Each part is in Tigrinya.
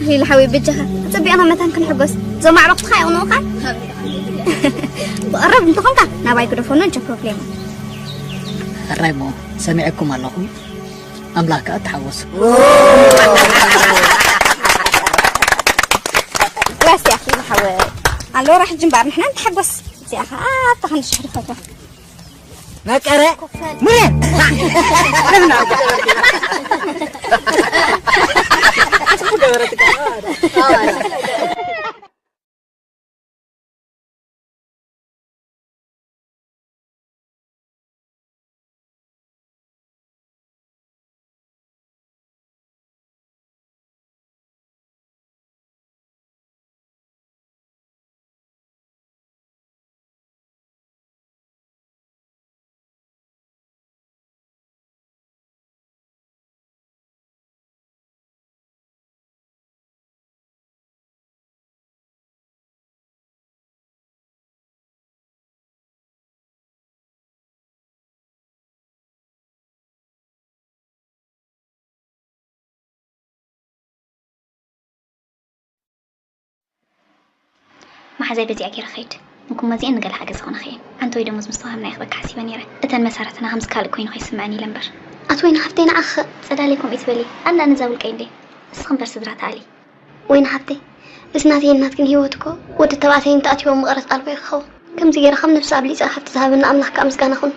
ሊሊ ሓወይ በጃኻ፣ ጽቢቕና መታን ክንሕጎስ። እዞም ኣዕሩኽትኻ ይቕንኡኻ? ብቐረብ እንተኾንካ ናባይ ግደፎ፣ no problem። ሕራይ እሞ ሰሚዐኩም ኣለኹ። ኣምላኽ ከኣ ተሓወሱ። ዋስ ያኺ ሓወ። ኣሎ ራሕ ጅምባር ንሕና ንተሓጎስ። እዚኣ ኸኣ ኣብታ ክንዲ ሽሕሪ ፈቶ። መቀረ ሙለ። መሓዛይ በዚኣ ገይረ ኸይድ። ንኩመዚኤን ንገለ ሓገዝ ዝኾነኺ እየን። ሓንቲ ወይ ደሞዝ ምስ ተዋህብና የኽበካ ሓሲበ ነይረ። እተን መሳርሕትና ከምዚ ካልእ ኮይኑ ከይስምዐን ኢለ እምበር። ኣቲ ወይኒ ሓፍተይ ንዓኺ ኸ? ጸዳል እየ ከምኡ እትበሊ። ኣላ ነዛ ውልቀይ እንዴ? ንስኺ እምበር ስድራ ተኣሊ። ወይኒ ሓፍተይ፣ እዚ ናተይን ናትክን ህይወት እኮ ወዲ ተባዕታይን ተኣትይዎ መቐረት ኣልቦ እዩ ክኸውን። ከምዚ ገይረ ካብ ነብሲ ኣብሊጸ ሃብቲ ዝሃበና ኣምላኽ ከኣ ምስጋና ኹን።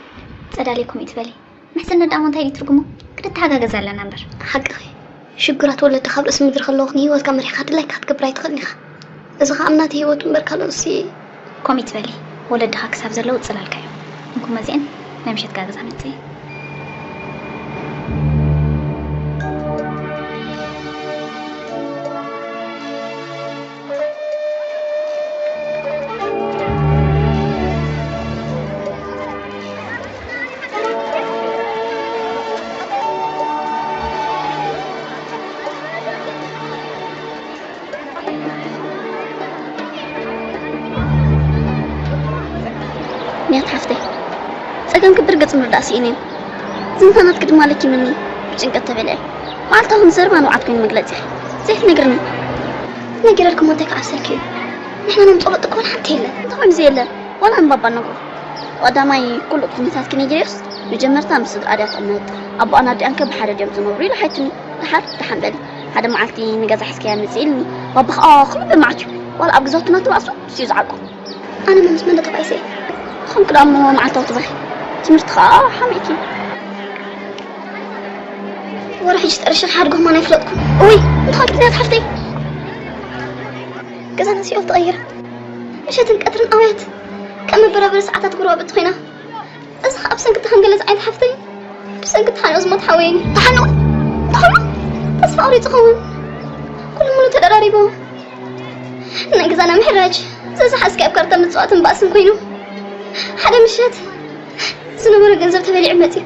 ጸዳል እየ ከምኡ እትበሊ። ምሕጽነት ደኣ እንታይ ድዩ ትርጉሙ? ክንተሓጋገዝ ኣለና እምበር። ሓቅኺ። ሽግራት ወለድኻ ኣብ ርእሲ ምድሪ ከለዉ ንህይወትካ መሪሕካ ድላይካ ክትገብር ኣይትኽእልን ኢኻ። እዚ ኸኣ ኣብ ናተይ ህይወት እምበር ካልኦትሲ። ከምኡ ትበሊ። ወለድኻ ክሳብ ዘለዉ ጽላልካ እዮም። እንኩመዚኤን ናይ ምሸት ጋገዛ መጽእ። ኒያት ሓፍተይ፣ ጸገምኪ ብርግጽ ምርዳእ ስኢነ እየ። ዝምታ ናትኪ ድማ ለኪምኒ፣ ብጭንቀት ተበሊዐ። መዓልታዊ ከም ዘረባ ንብዓት ኮይኑ መግለጺኺ ዘይትነግርኒ። ነጊረልኩም እንታይ ክዓብሰልኪ እዩ? ንሕና ነምጽኦ ለውጢ እኮ ወላ ሓንቲ የለን። እንታይ ከምዚ የለ? ዋላ ንባባ ነግሮ። ቀዳማይ ኩሉ ኩነታትኪ ነጊረዮስ፣ መጀመርታ ምስ ስድራ ድያ ትቕመጥ፣ ኣቦኣን ኣዲኣን ከ ብሓደ ድዮም ዝነብሩ ኢሉ ሓቲቱኒ። ደሓር ደሓን በሊ። ሓደ መዓልቲ ንገዛ ሒዝካያ ምጽእ ኢልኒ። ባባ ኸኣ ኩሉ ብመዓት እዩ። ዋላ ኣብ ገዛውትና ትባእሱ፣ ንሱ እዩ ዝዓቁ። ኣነ መን ምስ መን ተባኢሰ? ኸምኪ ደኣ እሞ መዓልታዊ ትበኺ። ትምህርቲ ኸኣ ሓሚእኪ። ወረ ሕጂ ጠርሽን ሓድጎ ማን ኣይፍለጥኩ። እውይ፣ እንታይ ክትሪያ ሓፍተይ? ገዛና ሲኦል ተቐይራ። ምሸትን ቀትርን ኣውያት ከም መበራበሪ ሰዓታት ጎረባብቲ ኮይና። እዚ ኸኣ ብሰንኪ ተኸንገለ ዝዓይነት ሓፍተይ። ብሰንኪ ተሓንኦ ዝሞት ሓወይን። ተሓንኦ? ተሓንኦ? ተስፋ ኣቑሪጹ ኸውን። ኩሉ ሙሉ ተደራሪቡ። ናይ ገዛና ምሕራጅ፣ ዘዝሓዝኪ ኣብ ካርታ ምጽዋትን ባእስን ኮይኑ፣ ሓደ ምሸት ዝነበረ ገንዘብ ተበሊዑ መጺኡ።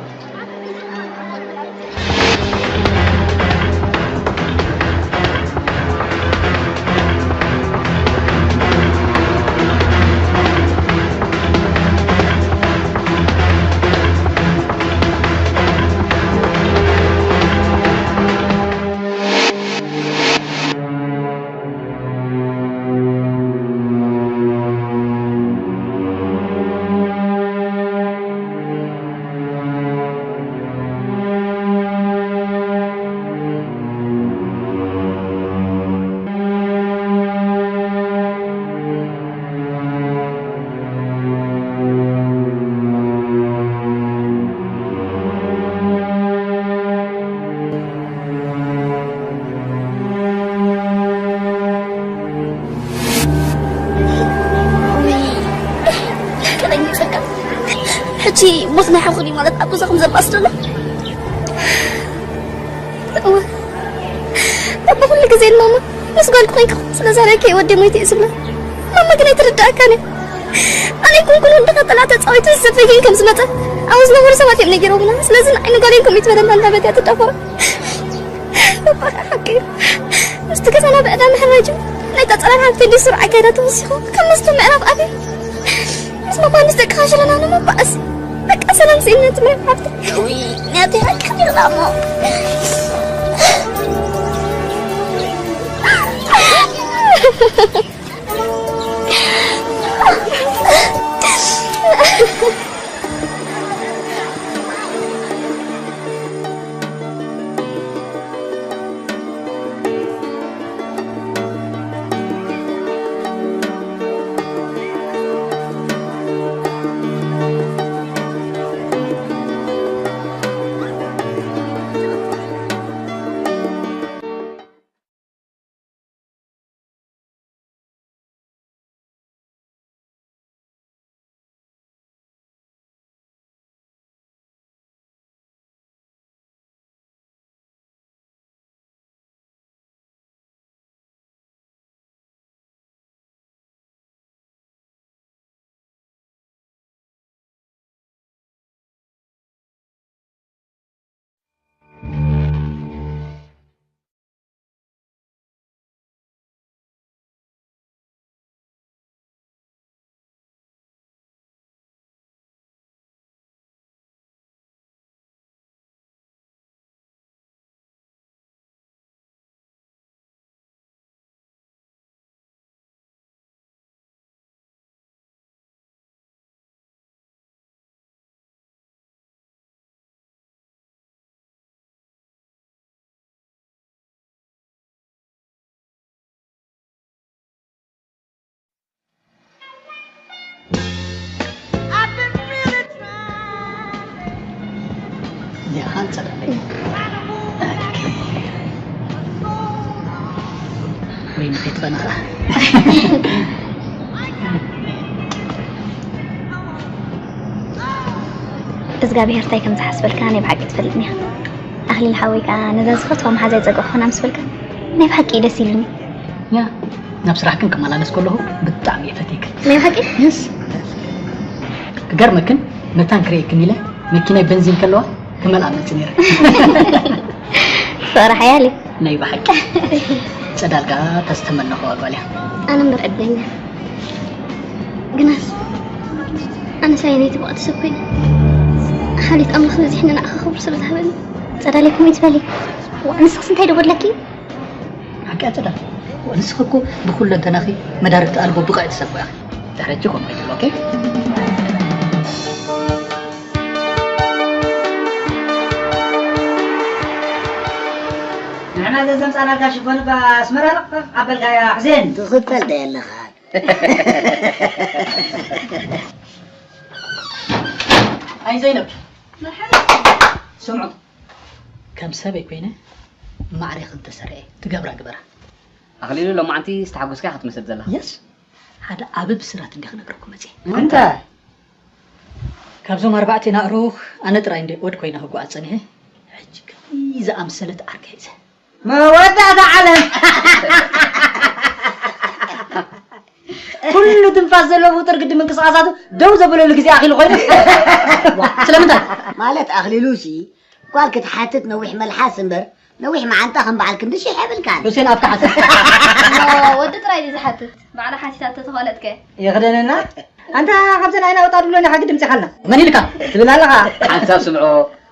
ሕጂ ሞት ናይ ሓኹኒ ማለት ኣብ ገዛኹም ዘባእስ ዘሎ? እወ፣ ኣቦ ኩሉ ግዜ ንማማ ምስ ጓልኪ ኮይንካ ስለ ዛረብኪ ወዲ ሞይቱ እዩ ዝብላ። ማማ ግን ኣይትርድኣካን እያ። ኣነ ኣይኮንኩን ወድኻ ጠላዕ ተጻዊቱ ዝሰፈይ ግን ከም ዝመጸ ኣብኡ ዝነበሩ ሰባት እዮም ነጊሮምና። ስለዚ ንዓይ ንጓለይ ከምኡ ትበለና እንዳበልካ ትዳፈራ። ባባኻ ሓቂ እዩ። ምስቲ ገዛና ብዕዳ ምሕራጅ ናይታ ጸላም ሓብቲ እንዲ ስሩዕ ኣካይዳ ተወሲኹ ከም መስተ ምዕራፍ ኣትዩ። ምስ ማማ ምስ ደቅኻ ሽረና ንምባእስ። በቃ ሰላም ስኢነት ምዕራፍ ሓብቲ። ውይ፣ ነቲ ሓቂ ሓቢርና እሞ። ዲኻ ንጸላለ። ኦኬ። ወይ ንኸይትፈንኻ። እግዚኣብሄር እንታይ ከም ዝሓስበልካ ናይ ብሓቂ ትፈልጥን ኢኻ። ኣኽሊል ሓወይ ከኣ ነዛ ዝፈትዋ መሓዛ ይጸግዖ ክኾና ምስ በልካ ናይ ብሓቂ እዩ ደስ ኢሉኒ። ያ፣ ናብ ስራሕክን ክመላለስ ከለኹ ብጣዕሚ እየ ፈትየክን። ናይ ብሓቂ? የስ። ክገርመክን መታን ክርእየክን ኢለ መኪናይ በንዚን ከለዋ ክመልኣ መጽእ ነይረ። ፍቕሪ ሓያል እዩ። ናይ ብሓቂ። ጸዳል ከኣ ተስተመነኸዋ ጓል እያ። ኣነ እምበር ዕድለኛ። ግናስ ኣነስ ኣየነይቲ ብቕዕቲ ሰብ ኮይነ። ሓልዮት ኣምላኽ በዚሕኒ ንዓኻ ክብሪ ስለ ዝሃበኒ። ጸዳለይ ከመይ ትበሊ? ዋእ ንስኽስ እንታይ ዶ ጎድለኪ? ሓቂ ኣጸዳ። ንስኺ እኮ ብኹለንተናኺ መዳርግቲ ኣልቦ ብቕዕቲ ሰብ እኮ ኢኺ። ድሕሪ ሕጂ ከምኡ ኣይትብሊ፣ ኦኬ? ንሕና ዘዘምጻናልካ ሽፎን እባ ኣስመራ ለቕ ኣበልካያ ሕሴን። ትኽተል ዶ የለኻ? ኣይ ዘይነብ። መርሓባ። ስምዑ። ከም ሰበይ ኮይነ ማዕረ ክንተሰርዐ ትገብራ ግበራ። ኣኽሊሉ፣ ሎማዓንቲ ዝተሓጎስካ ኢኻ ትመስል ዘለኻ። የስ፣ ሓደ ዓቢ ብስራት እንዲ ክነግረኩም መጽየ። እንታይ? ካብዞም ኣርባዕቴና ኣዕሩኽ ኣነ ጥራይ እንደ ወድ ኮይነ ክጓዓዝ ጸኒሐ፣ ሕጂ ከምዚ ዝኣምሰለት ዓርኪ ሒዘ። መወዳእታ ዓለም። ኩሉ ትንፋስ ዘለዎ ፍጡር ግዲ ምንቅስቓሳቱ ደው ዘበለሉ ግዜ ኣኺሉ ኮይኑ። ስለምንታይ? ማለት ኣኽሊሉ ሲ ጓል ክትሓትት ነዊሕ መልሓስ እምበር፣ ነዊሕ መዓንጣ ከም በዓል ክንዲ ሽሕ የብልካን። ሑሴን ኣፍካ ሓስብ። እሞ ወዲ ጥራይ ድዩ ዝሓትት? ባዕላ ሓቲታቶ ተኾነትከ? የኽደነና። ኣንታ ካብዘን ኣይና ወጣ ድብሎኒ ሓቂ ድምፂ ሓልና። መን ኢልካ? ትብል ኣለኻ። ሓንሳብ ስምዖ፣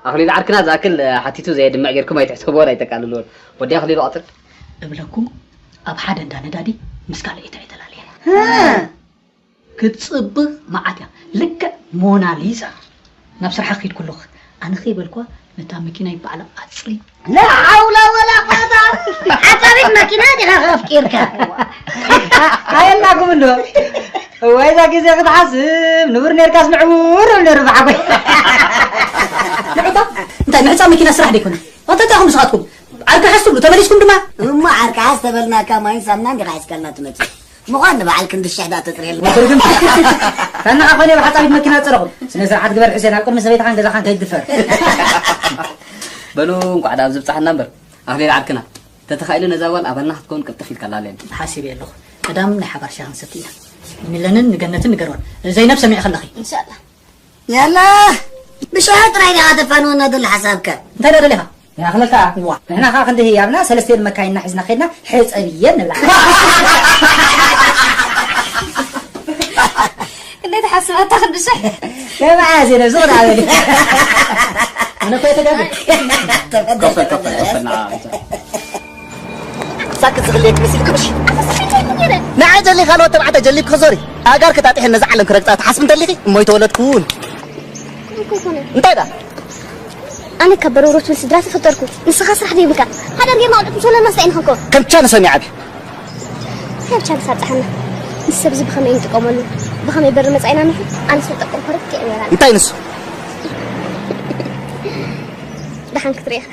ኣኽሊሉ ዓርክና ዝኣክል ሓቲቱ ዘየድምዕ ጌርኩም ኣይትሕሰብዎን ኣይተቃልልዎን። ወዲ ኣኽሊሉ ቀጽል። እብለኩም፣ ኣብ ሓደ እንዳ ነዳዲ ምስ ካልኣይታ እየ ተላልየ። እ። ክትጽብቕ መዓት እያ። ልክዕ ሞናሊዛ። ናብ ስርሓ ክይድ ከለኹ ኣነ ከይበልኳ ነታ መኪናይ ባዕላ ኣጽሪ። ላ ሓውላ ወላ ቁወታ። ሓጻሪት መኪና ዲኻ ኣፍቂርካ? ኣየልናኩም እንዶ። እዋይ እዛ ግዜ ክትሓስብ ንቡር ኔርካስ ምዕቡር ብል ነይሩ ብሓጎይ። ንዑታ እንታይ ምሕጻብ መኪና ስራሕ ደይኮነ? ኣታ እንታይ ኢኹም ንስኻትኩም? ዓርኪ ሓዝ ትብሉ ተመሊስኩም ድማ። እሞ ዓርኪ ሓዝ ተበልናካ ማይን ሳምናን ዲኻ ሒዝካልና ትመጽእ? ምዃን ንበዓል ክንዲ ሽሕ ደኣ ተጽርየልና። ወትሩ ግን ታናኻ ኮነ ብሓጻቢት መኪና ጽረኹም። ስነ ስርዓት ግበር ሕሴን፣ ኣብ ቅድሚ ሰበይትኻን ገዛኻን ከይትድፈር። በሉ እንቋዕ ደኣ ኣብዚ ብጻሕና እምበር። ኣኽሊል ዓርክና፣ ተተኻኢሉ ነዛ ጓል ኣባልና ክትከውን ቅልጥፍ ኢልካ ላለየን። ሓሲበ ኣለኹ። ቀዳም ናይ ሓባር ሻሂ ክንሰቲ ኢና። ንሚለንን ንገነትን ንገርወን። ዘይነብ ሰሚዕኺ ኣለኺ። ኢንሻላህ። ያላ፣ ብሽዑ ጥራይ ዲኻ ተፋንወና ዘሎ ሓሳብካ? እንታይ ደኣ ደሊኻ? ይኣኽለካ። እዋ። ንሕና ኸዓ ክንዲ ህያብና ሰለስቲኤን መካይንና ሒዝና ኸድና ሕጸብየን ንብላ። ክንደይ ትሓስብ ኣታ ክንዲ ሽሕ? ከመይ ኣዝየ ነብዚ ኽድዓበኒ። ኣነ እኮ እየ ተጋግየ። ከፈል፣ ከፈል፣ ከፈል፣ ንዓ፣ ንዓ። ሳክት ዝኽልየክ መሲልኩ ምሽ? ኣታ ሰበይተይ እኮ ነይረ። ንዓይ ጀሊኻ ካልኦት ተባዕታይ ጀሊብኪ ክዞሪ ኣእጋርኪ ጣጢሐ ነዛ ዓለም ክረግጻ ትሓስቢ እንተሊኺ እሞ ይተወለድኩን። እንታይ ደኣ? ኣነ ካብ በረሮት ብል ስድራ ተፈጠርኩ። ንስኻ ስራሕ ዘይብልካ ሓዳር ጌርና ኣውዕት ምስ ወለድና ስታይ ንኸንኮ። ከም ቻንስ ሰሚዓ ዓቢ። ካብ ቻንስ ኣብጽሓና። ምስ ሰብ እዚ ብኸመይ ንጥቀመሉ? ብኸመይ በሪ መጻኢና ንሑ? ኣነ ስለ ጠቀምኩ ርክዕ ይበላል። እንታይ ንሱ? ደሓን ክትርእኻ።